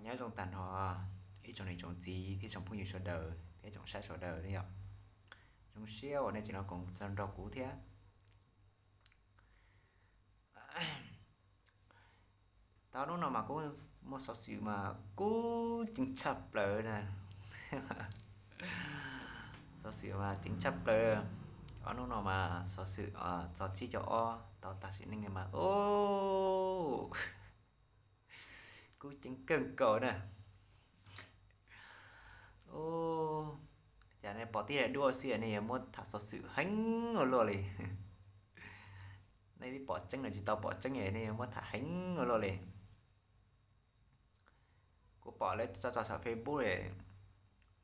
Nyob zoo tag nrho ib tsoom niam tsoom txiv thiab tsoom phooj ywg sawv daws thiab tsoom saib sawv daws thiab yom. Zoo siab uas nej tseem los koom nrog kuv thiab. Tau hnub no mas kuj muaj xov xwm mas kuj ceev tshaj plaws na. Xov xwm mas ceev tshaj plaws. Ob hnub no mas xov xwm txog tsib caug ob tau tag sim neej no mas, kuj ceev kawg nkaus na. Cas nej pom tib daim duab xwb nej yuav muab tham xov xwm heev ua luaj li. Nej twb pom tseeb los tsis tau pom tseeb nej yuav muab tham heev ua luaj li. Kuv pom lawv tso tso saum Facebook,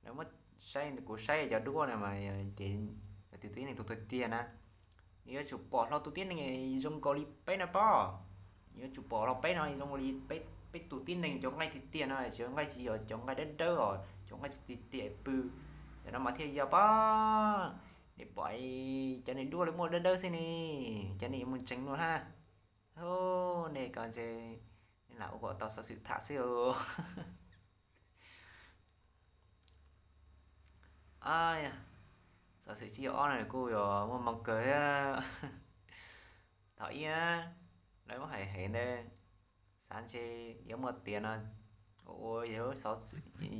lawv muab saib, kuv saib cov duab no mas, tus tib neeg tus tiag tiag na, nws yuav tsum pom hlo tus tib neeg zoo nkaus li peb no pob. Nws yuav tsum pom hlo peb no zoo li peb tus tib neeg cov nqaij tiag tiag no, cov nqaij tsis yog cov nqaij dawb dawb os, cov nqaij tsis tiag tiag pw. Cov no mas thiaj yog pob. Nej pom cov niag duab lawv muaj dawb dawb xwb ne, cov nej yuav mus ntseeg luag hab. Nej ko ntshe nej lam ua kom tau xov xwm tham xwb. Xov xwm tsib caug ob no kuj yuav muaj moo kawg thiab. Thaum ib lawv muab hais heev ntawd, xav ntshe yuav muaj tias no, ua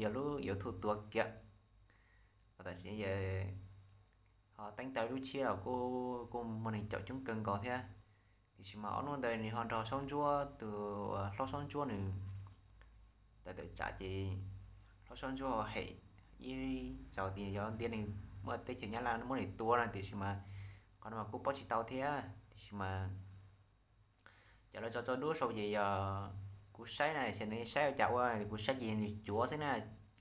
yog lub YouTube tuag kiag. Tam sim ho teeb tau lub tshiab los kuj muaj neeg caum coob kawg nkaus thiab. Tiam sis mas ob hnub ntawd nws ho nrog Saub Ntsuab, tus hlob Saub Ntsuab nws tawm tawm tsam ces hlob Saub Ntsuab ho hem ib zaug tias yog ntiaj neeg muaj teb chaws Nyab Laj muab nws tua no, tiam sis mas qhov no mas kuj paub tsis tau thiab. Tiam sis mas cov lawv tso tso duab sau ces yog kuv saib na, xyov nws saib ua cas ua, kuv saib ces nws cuav xwb na,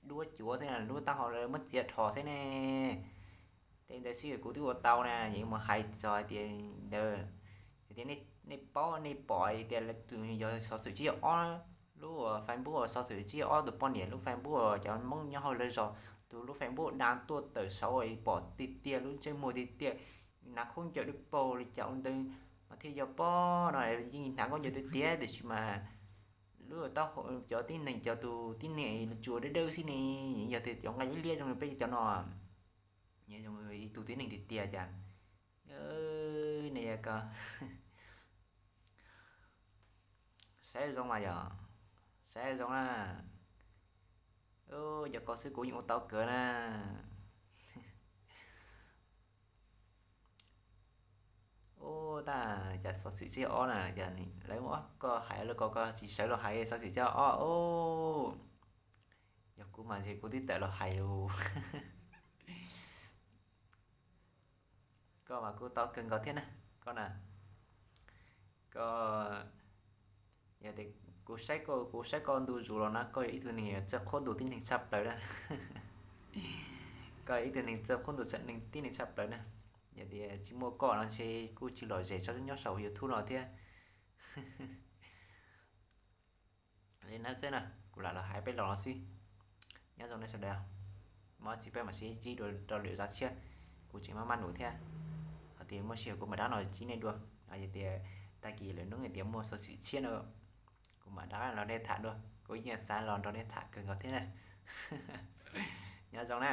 duab cuav xwb na, lub taub hau lawv muab txiav rho xwb ne. Tej ntawd xwb kuv twb ua tau na, yeej mus hais txog hais tias ntawd, hais tias nej paub nej pom tias tus yog xov xwm tsib caug ob, lub Facebook uas xov xwm tsib caug ob tus poj niam lub Facebook uas cov Hmoob nyob hauv lawv zos tus lub Facebook da tuaj tawm saud pom tiag tiag lub ntsej muag tiag tiag, hnav khaub ncaws dawb paug li cas ua ntawd mas thiaj yog pob no, yeej hnav khaub ncaws tiag tiag tiam sis mas lub taub hau cov tib neeg cov tus tib neeg tsuas dawb dawb xwb ne, yog tias cov nqaij liab liab zoo li peb cov no, zoo ib tug tib neeg tiag tiag cas. Nej ko saib zoo mas yog, saib zoo na. Cov ko xwb kuv yeej ua tau kawg na. Ub, tab cas xov xwm tsib ob na, lawv muab koj hais lawv ko koj tsis sawv los hais xov xwm tsib ob. Yog kuv mas kuv twb tawm los hais lus. Koj mas kuj tau kawg nkaus thiab na, koj na. Koj, yog tias kuv saib koj, kuv saib koj ntu zus los na, koj yog ib tug neeg txawj qhuab ntuas tib neeg tshaj plaws na. Koj yog ib tug neeg txawj qhuab ntuas tib neeg tshaj plaws na. Yog tias tsis muaj koj no ntshe kuj tsis lom zem nyob saum YouTube no thiab. Li no xwb na, kuv lam los hais peb los no xwb. Nyob zoo nej sawv daws, muaj tsis peb mam sib ntsib dua rau lwm zaj tshiab. Kuv tseem maj maj num thiab, hos tias muaj sij hawm kuv mam rov no ntsib nej dua. Yog tias tag kis lwm hnub tias muaj xov xwm tshiab no, kuv mam rov los nej tham dua, kuv yeej xav los nrog nej tham kawg nkaus thiab na. Nyob zoo na,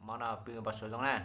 hmo no pw npau suav zoo na.